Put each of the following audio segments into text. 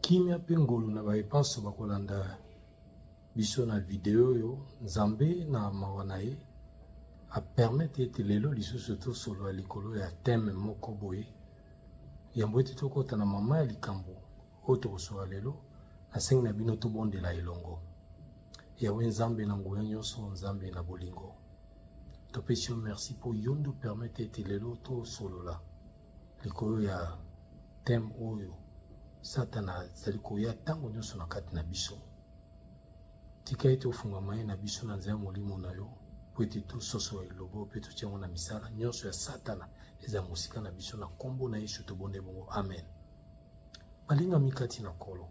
Kimia mpe ngolu na baye banso bakolanda biso na video oyo. Nzambe na mawa na ye a permettre ete lelo lisusu tosolola likolo ya thème moko boye. Yambo ete tokota na mama ya likambo oyo tokosolola lelo, nasengi na bino tobondela elongo. Yawe Nzambe na nguya nyonso, Nzambe na bolingo, topesi yo merci mpo yo nde opermettre ete lelo tosolola likolo ya thème oyo Satana azali koya ntango nyonso na kati na biso. Tika ete ofungwama ye na biso na nzela ya Molimo na yo, mpo ete tososola liloba oyo mpe totia yango na misala. Nyonso ya Satana eza mosika na biso. Na nkombo na Yesu tobonde bongo, amen. Balingami kati na Nkolo,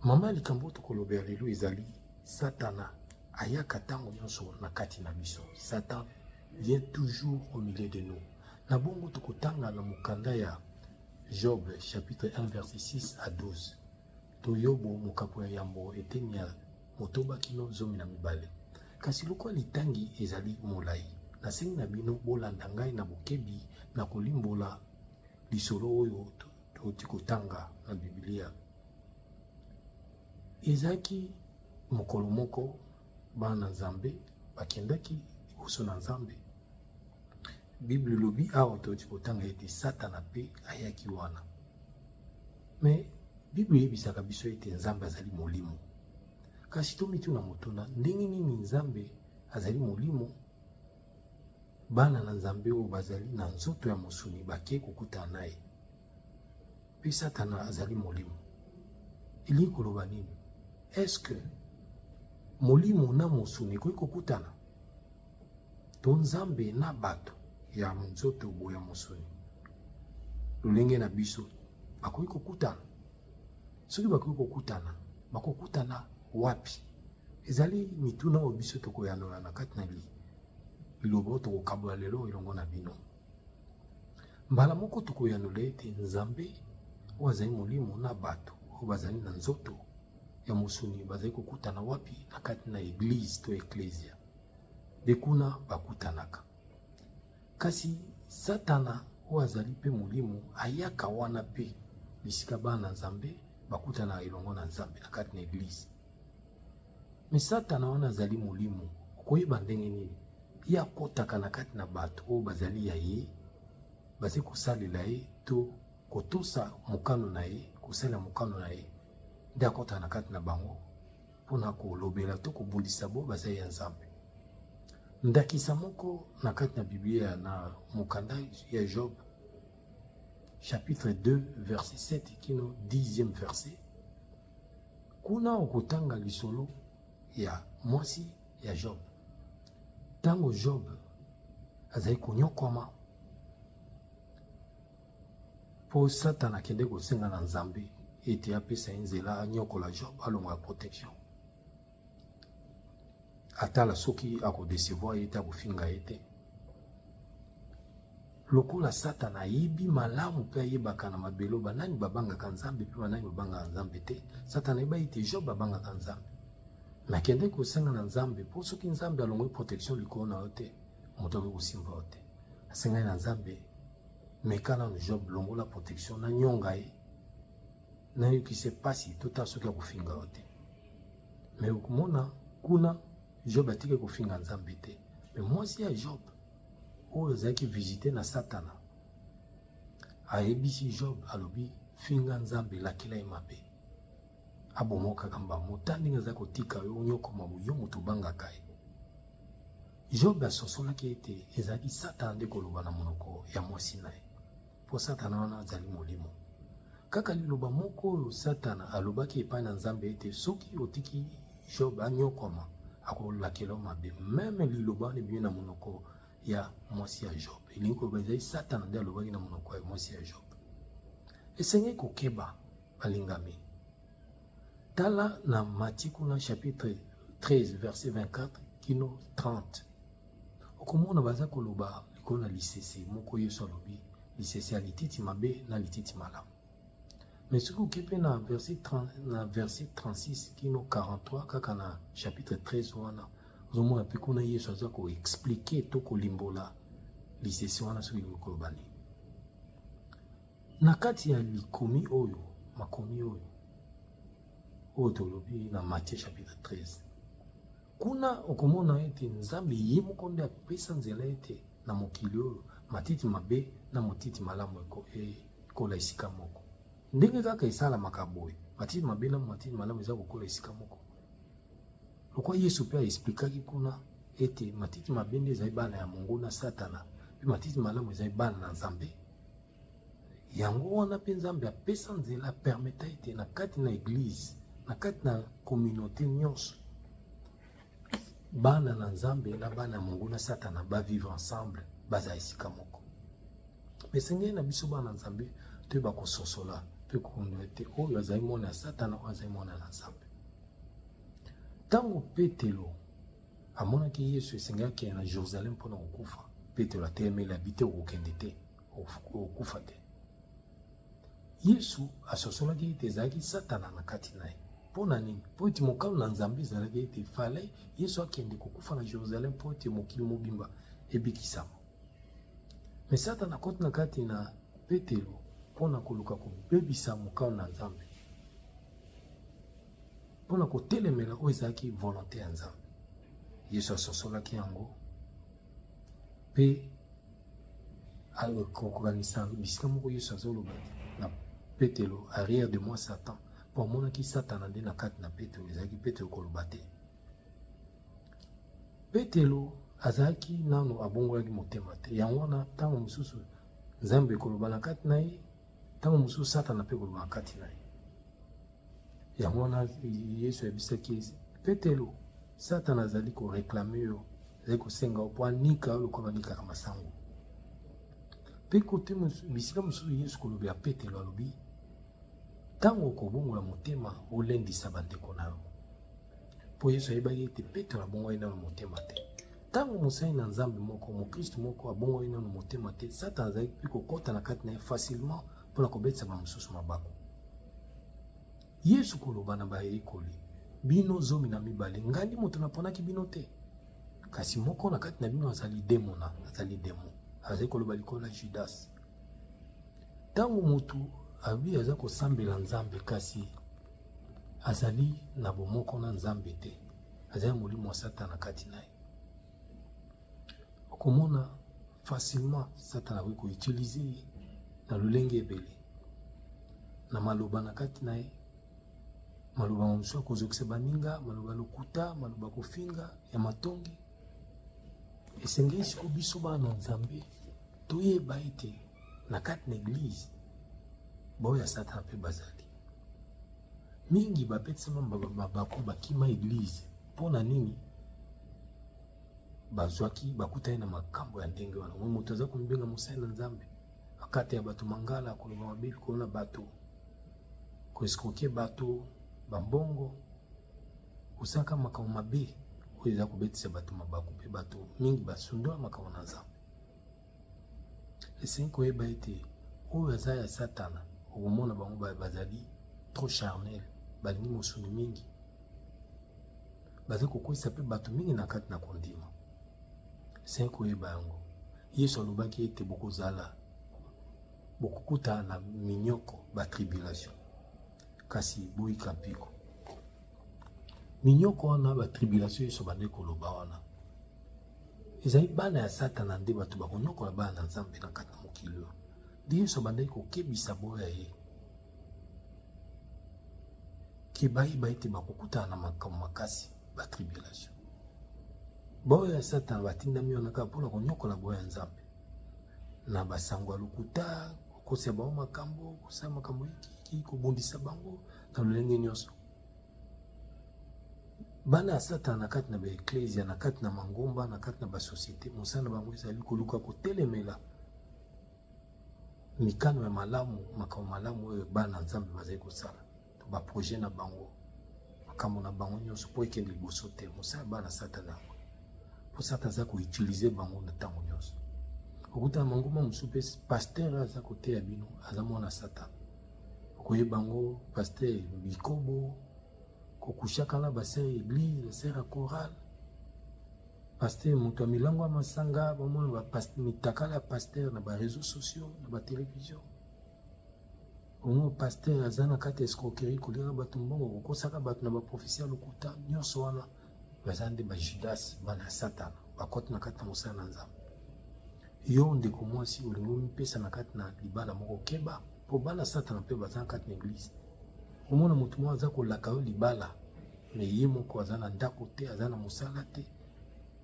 mama ya likambo oyo tokolobela lelo ezali Satana ayaka ntango nyonso na kati na biso. Satan vient toujours au milieu de nous. Na bongo tokotanga na mokanda ya Job chapitre 1 verset 6 à 12 to Yobo mokapo ya yambo eteni ya motoba kino 12. Kasi lokola litangi ezali molai, nasengi na bino bolanda ngai na bokebi na kolimbola lisolo oyo touti kotanga na Biblia. Ezalaki mokolo moko bana na Nzambe bakendaki liboso na Nzambe. Bible elobi awa touti kotanga ete Satana mpe ayaki wana. Me Bible eyebisaka biso ete Nzambe azali molimo. Kasi tomituna motuna, ndenge nini Nzambe azali molimo? Bana na Nzambe oyo bazali na nzoto ya mosuni bakei kokutana na ye. Mpe Satana azali molimo. Elingi koloba nini? Est-ce que molimo na mosuni ekoki kokutana? To Nzambe na bato ya nzoto boya mosuni lolenge na biso bakoki kokutana? Soki bakoki kokutana, bakokutana wapi? Ezali mituna oyo biso tokoyanola na kati na liloba oyo tokokabola lelo elongo na bino. Mbala moko tokoyanola ete Nzambe oyo azali molimo na bato oyo bazali na nzoto ya mosuni bazali kokutana wapi? Na kati na eglise to eklezia nde kuna bakutanaka. Kasi Satana oyo azali mpe molimo ayaka wana mpe bisika bana na Nzambe bakutanaka elongo na Nzambe na kati na eglise. Me Satana wana azali molimo, okoyeba ndenge nini? Ye akotaka na kati na bato oyo bazali ya ye, bazali kosalela ye to kotosa mokano na ye, kosalela mokano na ye, nde akotaka na kati na bango mpo na kolobela to kobundisa bo bazali ya Nzambe. Ndakisa moko na kati na Biblia na mokanda ya Job chapitre 2 verset 7 kino 10e verset, kuna okotanga lisolo ya mwasi ya Job. Ntango Job azali konyokwama mpo Satana akende kosenga na Nzambe ete apesa ye nzela anyokola Job, alongola protection, atala soki akodecevoir ye te, akofinga ye te. Lokola Satana ayebi malamu mpe ayebaka na mabele banani babangaka Nzambe mpe banani babangaka Nzambe te, Satana ayeba ete Job abangaka Nzambe. Me akendeki kosenga na Nzambe mpo soki Nzambe alongoli protection likolo na yo te, moto akoki kosimba yo te. Asengaki na Nzambe, meka nanu Job, longola protection, nanyonga ye, nayokisa ye pasi, totala soki akofinga yo te. Me okomona kuna Job atikaki kofinga Nzambe te. Me mwasi ya Job oyo azalaki visite na Satana ayebisi Job, alobi finga Nzambe, lakela ye mabe, aboma kaka mbamo, ta ndenge aza kotika yo onyokoma yo moto obangaka ye. Job asosolaki ete ezalaki Satana nde koloba na monoko ya mwasi na ye, mpo Satana wana azali molimo. Kaka liloba moko oyo Satana alobaki epai na Nzambe ete soki otiki Job anyokwama, akolakela yo mabe. Meme liloba wana ebimi na monoko ya mwasi ya Job. Elingi koloba ezali Satana nde alobaki na monoko ya mwasi ya Job. Esengeli kokeba, balingami. Tala na Matthieu kuna chapitre 13 verset 24 kino 30. Okomona baza koloba likolo na lisese moko Yesu alobi, lisese ya lititi mabe na lititi malamu. Mais soki oke mpe na verset 30, na verset 36 kino 43 kaka na chapitre 13 wana ozomona mpe kuna Yesu aza koexplike to kolimbola lisese wana soki elingi koloba nini. Na kati ya likomi oyo, makomi oyo, oyo tolobi na Matthieu chapitre 13. Kuna okomona ete Nzambe ye moko nde apesa nzela ete na mokili oyo matiti mabe na motiti malamu ekola esika moko. Ndenge kaka esalamaka boye, matiti mabe na matiti malamu eza kokola esika moko. Lokola Yesu mpe aexplikaki kuna ete matiti mabe nde ezali bana ya monguna Satana, mpe matiti malamu ezali bana na Nzambe. Yango wana mpe Nzambe apesa nzela, apermeta ete na kati na eglise, na kati na communauté nyonso, bana na Nzambe na bana ya monguna Satana ba vivre ensemble, bazala esika moko. Esengeli na biso bana Nzambe toyeba kososola mpe kokundwa ete oyo azali mwana ya Satana, oyo azali mwana na Nzambe. Ntango Petelo amonaki Yesu esengeli akende na Jerusalem mpo na kokufa, Petelo atelemeli abi te, okokende te, okokufa te. Yesu asosolaki ete ezalaki Satana na kati na ye. Mpo na nini? Mpo ete mokano na Nzambe ezalaki ete fale Yesu akende kokufa na Jerusalem mpo ete mokili mobimba ebikisama. Me Satana akoti na kati na Petelo mpo na koluka kobebisa mokano na Nzambe, mpo na kotelemela oyo ezalaki volonte ya Nzambe. Yesu asosolaki yango mpe akokanisa bisika moko Yesu azoloba na Petelo, arrière de moi Satan, mpo amonaki Satana nde na kati na Petelo, ezalaki Petelo koloba te. Petelo azalaki nano abongolaki motema te. Yango wana ntango mosusu Nzambe koloba na kati na ye, ntango mosusu Satana mpe koloba na kati na ye. Yango wana Yesu ayebisaki Petelo, Satana azali koreklame yo, azali kosenga yo mpo anika yo lokola banikaka masango. Mpe kote bisika mosusu Yesu kolobela Petelo alobi, ntango okobongola motema, olendisa bandeko na yo. Mpo Yesu ayebaki ete Petelo abongwaki nano motema te. Ntango mosali na Nzambe moko, mokristo moko abongwaki nano motema te, Satana azalaki mpe kokɔta na kati na ye facilement mpo na kobetisa bamosusu mabaku. Yesu koloba na bayekoli, bino 12, ngai nde moto naponaki bino te, kasi moko na kati na bino azali demona, azali demo. Azali koloba likolo ya Judas. Ntango moto abi aza kosambela Nzambe kasi azali na bomoko na Nzambe te, azali molimo ya Satana kati na ye. Okomona facilement Satana akoki koutilize ye na lolenge ebele, na maloba na kati na ye, maloba mosusu ya kozokisa baninga, maloba lokuta, maloba kofinga ya matongi. Esengeli siko biso bana na Nzambe toyeba ete na kati na eglise baoyo ya Satana mpe bazali mingi, babetisama mabaku, bakima eglise. Mpo na nini? Bazwaki bakutani na makambo ya ndenge wana. Mwa moto aza komibenga mosali na Nzambe, akata ya bato mangala, koloba mabe likolo na bato, koescroquer bato bambongo, kosalaka makambo mabe oyo eza kobetisa bato mabaku, mpe bato mingi basundola makambo na Nzambe. Esengi koyeba ete oyo aza ya Satana, okomona bango bazali trop charnel, balingi mosuni mingi, bazali kokweyisa mpe bato mingi na kati na kondima. Esengi koyeba yango. Yesu alobaki ete bokozala, bokokutana na minyoko, ba tribulation, kasi boyika mpiko. Minyoko wana, ba tribulation, Yesu abandaki koloba wana ezali bana ya Satana nde bato bakonyokola bana na Nzambe na kati na mokili oyo. Nde Yesu abandaki kokebisa boya ye ke bayeba ete bakokutana na makambo makasi, ba tribulation. Baoyo ya Satana batindami wana kaka mpona konyokola boya ya Nzambe na basango ya lokuta, kokosa bango makambo, kosala makambo ikiki, kobundisa bango na lolenge nyonso. Bana ya Satana na kati na baeklezia, na kati na mangomba, na kati na basosiete, mosala na bango ezali koluka kotelemela mikano ya malamu, makambo malamu oyo bana Nzambe bazali kosala, to baprojet na bango, makambo na bango nyonso mpo ekende liboso te. Mosala ya bana Satana yango, mpo Satana aza koutilize bango na ntango nyonso. Okutana mangomba mosusu mpe pasteur aza koteya bino aza mwana Satana. Okoyeba yango pasteur bikobo kokushaka na basere ya eglise, basere ya chorale, pasteur moto ya milango ya masanga, bamona mitakala ya pasteur na ba réseaux sociaux, na ba télévision. Omo pasteur aza na kati ya escroquerie, koliaka bato mbongo, kokosaka bato na baprofesi ya lokuta, nyonso wana baza nde ba Judas, bana ya Satana, bakoti na kati na mosala na Nzambe. Yo ndeko mwasi olingi omipesa na kati na libala moko, keba, mpo bana Satana mpe baza na kati na eglise. Omona moto moko aza kolaka yo libala, me ye moko aza na ndako te, aza na mosala te,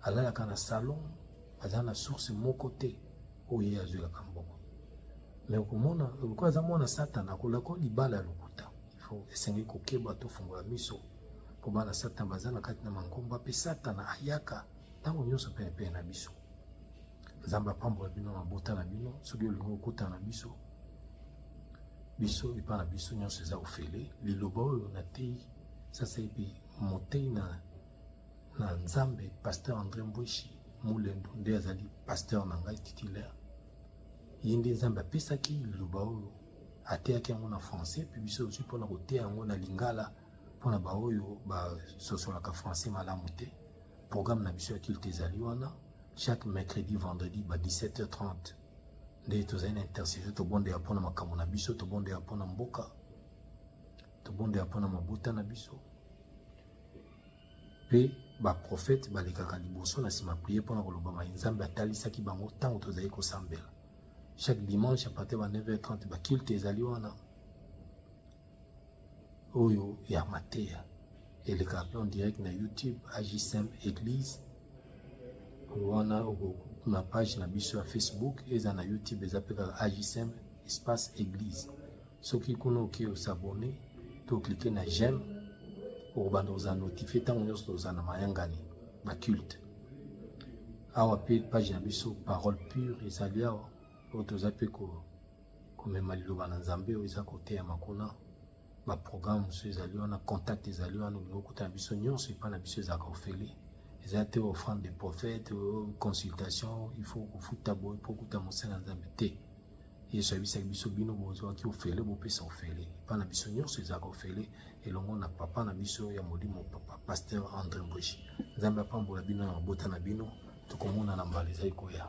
alalaka na salon, aza na source moko te oyo ye azwelaka mbongo. Me okomona lokola aza mwana Satana, akolaka yo libala ya lokuta. Ifo esengeli kokeba, tofungola miso, mpo bana Satana baza na kati na mangomba, mpe Satana ayaka ntango nyonso penepene na biso. Nzambe apambola bino mabota na bino. Soki olingi okutana na biso, biso epa na biso nyonso eza ofele. Liloba oyo nateyi sasa epi motei na na Nzambe, pasteur André Mbweshi Mulendo nde azali pasteur na ngai titulaire. Ye nde Nzambe apesaki liloba oyo, ateyaki yango na français, mpe biso ozwi mpona koteya yango na lingala mpona baoyo basosolaka français malamu te. Programme na biso ya culte ezali wana chaque mercredi, vendredi ba 17h30 nde tozali na intercession. Tobondela mpona makambo na biso, tobondela mpona mboka, tobondela mpona mabota na biso, mpe baprofete balekaka liboso na nsima priere mpona koloba mai Nzambe atalisaki bango ntango tozali kosambela. Chaque dimanche à partir ba 9h30 baculte ezali wana oyo ya mateya elekaka mpe en direct na YouTube AJSM Église wana, na page na biso ya Facebook eza na YouTube, eza mpe kaka AJSM espace Église. Soki kuna oke osabone to oklike na j'aime, okobanda kozala notifie ntango nyonso tozala na mayangani baculte. Awa mpe page na biso Parole Pure ezali awa, oyo toza mpe komema liloba na Nzambe oyo eza koteyama kuna. Baprogramme mosusu ezali wana, contact ezali wana, olingi okutana biso nyonso epai na biso ezalaka ofele. Eza te offrande de prophète, consultation, il faut kofuta boye mpo okuta mosala ya Nzambe te. Yesu ayebisaki biso: bino bozwaki ofele, bopesa ofele. Epai na biso nyonso ezalaka ofele, elongo na papa na biso ya molimo, papa pasteur André Mbweshi. Nzambe apambola bino na mabota na bino. Tokomona na mbala ezali koya.